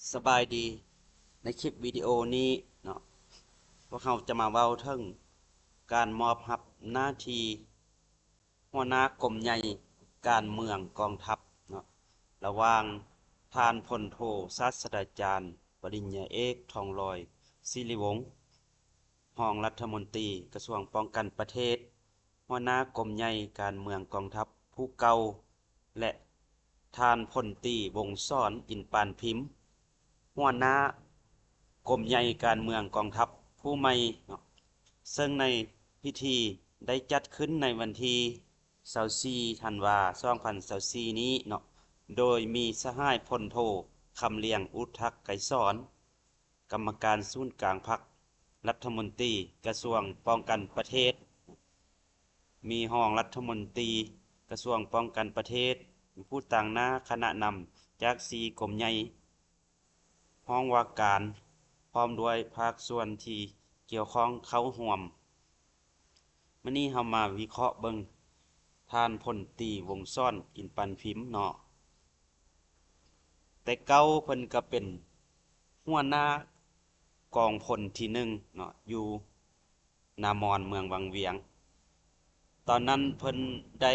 ສະບາຍດີ, ໃນຄລິບວິດີໂອນີ້ເນາະ ພວກເຮົາຈະມາເວົ້າເຖິງການມອບຮັບໜ້າທີ່ຫົວໜ້າກົມໃຫຍ່ການເມືອງກອງທັບເນາະ ລະຫວ່າງທ່ານພົນໂທສາດສະດາຈານປະລິນຍາເອກ ທອງລອຍ ສິລິວົງ ຮອງລັດຖະມົນຕີກະຊວງປ້ອງກັນປະເທດ, ຫົວໜ້າກົມໃຫຍ່ການເມືອງກອງທັບຜູ້ເກົ່າ ແລະ ທ່ານພົນຕີ ວົງສອນ ອິນປານພິມ ຫົວໜ້າກົມໃຫຍ່ການເມືອງກອງທັບຜູ້ໃໝ່ເນາະ, ເຊິ່ງໃນພິທີໄດ້ຈັດຂຶ້ນໃນວັນທີຊາວສີ່ ທັນວາ ສອງພັນຊາວສີ່ນີ້ເນາະ, ໂດຍມີສະຫາຍພົນໂທ ຄຳລຽງ ອຸທະໄກສອນ ກຳມະການສູນກາງພັກ, ລັດຖະມົນຕີກະຊວງປ້ອງກັນປະເທດ, ມີຮອງລັດຖະມົນຕີກະຊວງປ້ອງກັນປະເທດ, ຜູ້ຕາງໜ້າຄະນະນຳຈາກສີ່ກົມໃຫຍ່, ຫ້ອງວ່າການ ພ້ອມດ້ວຍພາກສ່ວນທີ່ກ່ຽວຂ້ອງເຂົ້າຮ່ວມ. ມື້ນີ້ເຮົາມາວິເຄາະເບິ່ງທ່ານພົນຕີ ວົງສອນ ອິນປານພິມເນາະ. ແຕ່ເກົ່າເພິ່ນກະເປັນຫົວໜ້າກອງພົນທີໜຶ່ງເນາະ ຢູ່ນາມອນ ເມືອງວັງວຽງ. ຕອນນັ້ນເພິ່ນໄດ້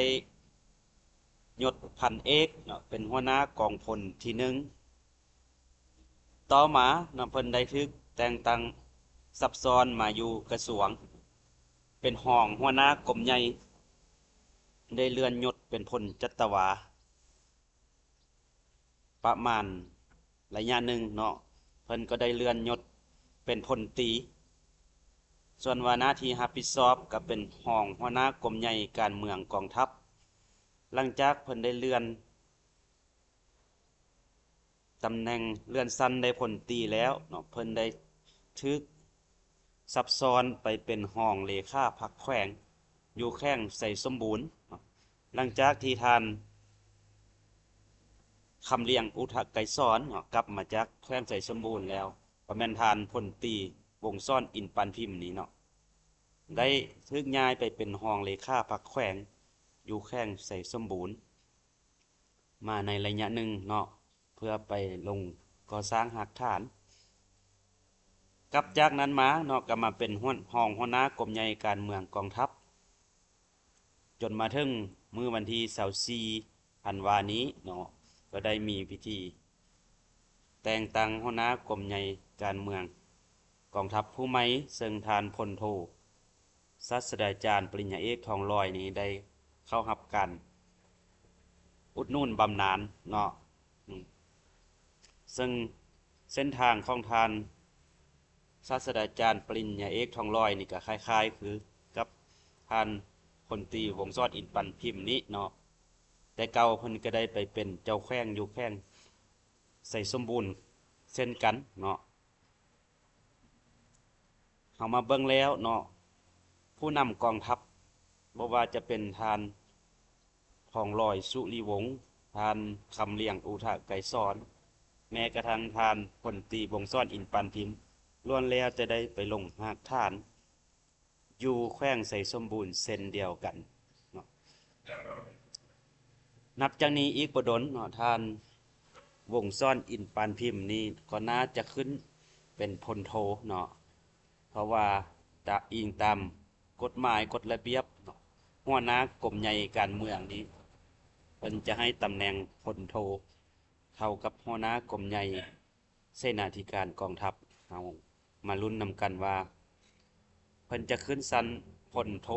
ຍົດພັນເອກເນາະ ເປັນຫົວໜ້າກອງພົນທີໜຶ່ງ. ຕໍ່ມາເນາະ ເພິ່ນໄດ້ຖືກແຕ່ງຕັ້ງຊັບຊ້ອນມາຢູ່ກະຊວງ ເປັນຮອງຫົວໜ້າກົມໃຫຍ່, ໄດ້ເລື່ອນຍົດເປັນພົນຈັດຕະວາ. ປະມານໄລຍະໜຶ່ງເນາະ ເພິ່ນກໍໄດ້ເລື່ອນຍົດເປັນພົນຕີ, ສ່ວນວ່າໜ້າທີ່ຮັບຜິດຊອບກໍເປັນຮອງຫົວໜ້າກົມໃຫຍ່ການເມືອງກອງທັບ. ຫຼັງຈາກເພິ່ນໄດ້ເລື່ອນຕຳແໜ່ງ ເລື່ອນຊັ້ນໄດ້ພົນຕີແລ້ວເນາະ ເພິ່ນໄດ້ຖືກ ຊັບຊ້ອນໄປເປັນຮອງເລຂາພັກແຂວງຢູ່ແຂວງໄຊສົມບູນ. ຫຼັງຈາກທີ່ທ່ານຄຳລຽງ ອຸທະໄກສອນເນາະ ກັບມາຈາກແຂວງໄຊສົມບູນແລ້ວ ກໍແມ່ນທ່ານພົນຕີ ວົງສອນ ອິນປານພິມນີ້ເນາະ ໄດ້ຖືກຍ້າຍໄປເປັນຮອງເລຂາພັກແຂວງຢູ່ແຂວງໄຊສົມບູນ ມາໃນໄລຍະໜຶ່ງເນາະ ເພື່ອໄປລົງກໍ່ສ້າງຮາກຖານ. ກັບຈາກນັ້ນມາເນາະ ກໍມາເປັນຫົວ ຮອງຫົວໜ້າກົມໃຫຍ່ການເມືອງກອງທັບ ຈົນມາເຖິງມື້ວັນທີຊາວສີ່ທັນວານີ້ເນາະ ກໍໄດ້ມີພິທີແຕ່ງຕັ້ງຫົວໜ້າກົມໃຫຍ່ການເມືອງກອງທັບຜູ້ໃໝ່ ເຊິ່ງທ່ານພົນໂທ ສາດສະດາຈານປະລິນຍາເອກ ທອງລອຍນີ້ ໄດ້ເຂົ້າຮັບການອຸດໜູນບຳນານເນາະ. ອືມ ເຊິ່ງເສັ້ນທາງຂອງທ່ານສາດສະດາຈານປະລິນຍາເອກ ທອງລອຍນີ້ ກໍຄ້າຍໆຄືກັບທ່ານພົນຕີ ວົງສອນ ອິນປານພິມນີ້ເນາະ, ແຕ່ເກົ່າເພິ່ນກໍໄດ້ໄປເປັນເຈົ້າແຂວງຢູ່ແຂວງໄຊສົມບູນເຊັ່ນກັນເນາະ. ເຮົາມາເບິ່ງແລ້ວເນາະ ຜູ້ນຳກອງທັບ ບໍ່ວ່າຈະເປັນທ່ານ ທອງລອຍ ສຸລິວົງ, ທ່ານ ຄຳລຽງ ອຸທະໄກສອນ, ແມ້ກະທັ່ງທ່ານ ພົນຕີ ວົງສອນ ອິນປານພິມ ລ້ວນແລ້ວແຕ່ໄດ້ໄປລົງຮາກຖານ ຢູ່ແຂວງໄຊສົມບູນເຊັ່ນດຽວກັນເນາະ. ນັບຈາກນີ້ອີກບໍ່ດົນເນາະ ທ່ານ ວົງສອນ ອິນປານພິມນີ້ ກໍໜ້າຈະຂຶ້ນເປັນພົນໂທເນາະ, ເພາະວ່າຕາ ອີງຕາມກົດໝາຍກົດລະບຽບເນາະ ຫົວໜ້າກົມໃຫຍ່ການເມືອງນີ້ ເພິ່ນຈະໃຫ້ຕຳແໜ່ງພົນໂທ ເທົ່າກັບຫົວໜ້າກົມໃຫຍ່ ເສນາທິການກອງທັບ. ເຮົາມາລຸ້ນນຳກັນວ່າ ເພິ່ນຈະຂຶ້ນຊັ້ນພົນໂທ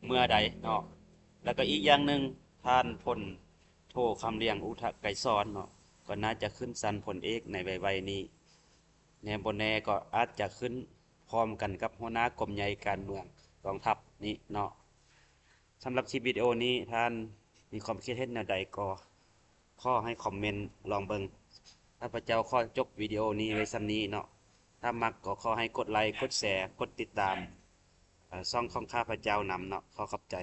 ເມື່ອໃດເນາະ. ແລ້ວກໍອີກຢ່າງໜຶ່ງ ທ່ານພົນໂທ ຄຳລຽງ ອຸທະໄກສອນເນາະ ກໍໜ້າຈະຂຶ້ນຊັ້ນພົນເອກໃນໄວໆນີ້, ແນ່ບໍ່ແນ່ກໍອາດຈະຂຶ້ນພ້ອມກັນກັບຫົວໜ້າກົມໃຫຍ່ການເມືອງກອງທັບນີ້ເນາະ. ສຳລັບຄລິບວິດີໂອນີ້ ທ່ານມີຄວາມຄິດເຫັນແນວໃດກໍຂໍໃຫ້ຄອມເມັນລອງເບິ່ງ. ຂ້າພະເຈົ້າຂໍຈົບວິດີໂອນີ້ໄວ້ສ່ຳນີ້ເນາະ. ຖ້າມັກກໍຂໍໃຫ້ກົດໄລ, ກົດແຊ, ກົດຕິດຕາມ ເອີ ຊ່ອງຂອງຂ້າພະເຈົ້ານຳເນາະ. ຂໍຂອບໃຈ.